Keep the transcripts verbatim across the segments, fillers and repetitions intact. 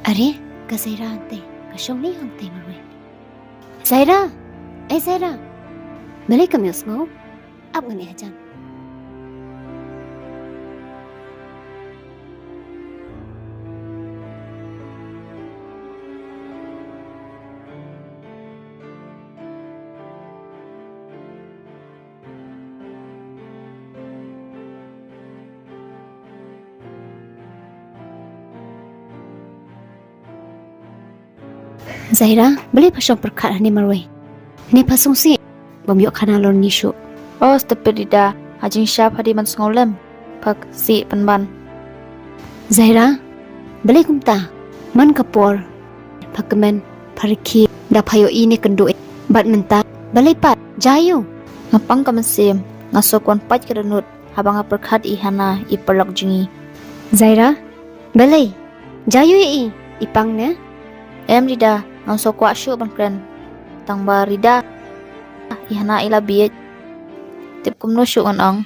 Are, ka Zaira hangtei, ka shong ne hangtei marwei. Zaira! Ei Zaira! Balei kam ïohsngew? Ap ngan ïa jan. Zaira, balei pha shong pyrkhat hangne marwei? Ne pha sngewsih bym ïoh khana lorni shuh? Oh, stupid Rida, ha jingshah pha dei ban sngew lem, pha sih pynban. Zaira, balei kumta? Man ka por pha kmen, pha rkhie, da pha ïohi ne kynduh. Bad mynta, balei pat? Jia aïu? Nga pang ka mynsiem, nga sngew kwah pait ka dohnud haba nga pyrkhat ïa i Hana, i paralok jong ngi. Zaira, balei? Jia aïu ïa i? I pang ne? Em Rida, ngam sngew kwah shuh ban kren. Tang ba Rida, i Hana i la bieit. Tip kumno shuh ngan ong.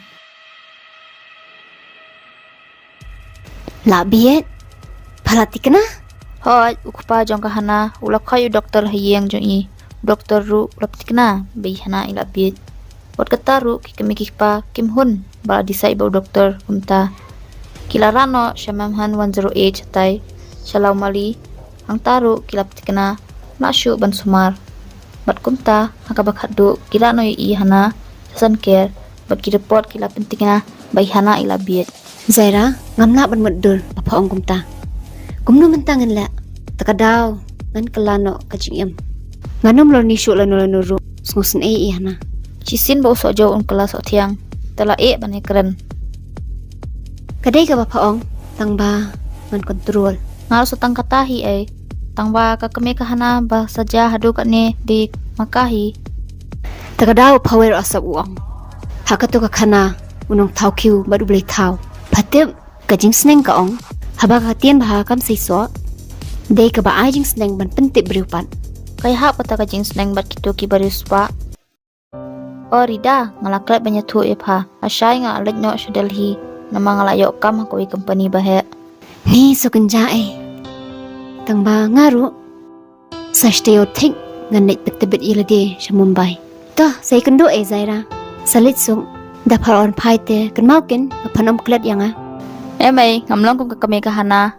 La bieit? Pha la thikna? Hooid, u kpa jong ka Hana u la khot ïa u doktor ha ïing jong i. U doktor ruh u la thikna ba i Hana i la bieit. Wat kata ruh ki kmie ki kpa kim hun ba la decide ba u doktor kumta. Ki la rah noh sha Mamhan one zero eight shatai, sha Lawmali. Hangta ruh ki la pynthikna, lah shuh ban sumar. Bad kumta, ha kaba khatduh ki rah noh ïa i Hana sha Sankar, bad ki report ki la pynthikna ba i Hana i la bieit. Zaira, ngam lah ban mutdur ba pha ong kumta. Kumno mynta ngan leh? Te ka daw ngan kylla noh ka jingim. Ngan ym lorni shuh lano lano ruh, sngewsynei ïa i Hana. Shisien ba u Sohjew un kylla Sohthiang, te la eh ban ïakren. Ka dei kaba pha ong, tang ba ngan control. Nga ruh sa tang kata hi ei. Tang ba ka kmie ka Hana ba sa jia haduh katne dei ma ka hi. Te ka daw pha wei ruh asap u ong. Ha kato ka khana u nongthaw khiew bad u blei thaw. Pha tip, ka jingsneng ka ong, haba ka ktien bha kam sei soh. Dei kaba ai jingsneng ban pyntip briew pat. Ka ïahap kata ka jingsneng bad kito ki bariewspah. O Rida, nga la klet ban ïathuh ïa pha. Lashai nga leit noh sha Delhi namar nga la ïoh kam ha kawei company ba heh. Ni sukynja ei. Tang ba nga ruh sa sdei thik ngan leit bit tbit ïa lade sha Mumbai. To, sa ïakynduh ei Zaira. Sa leit suk. Da pha wan phai te kynmaw keiñ ba phan ym klet ïa nga. Em ei, ngam long kum ka kmie ka Hana.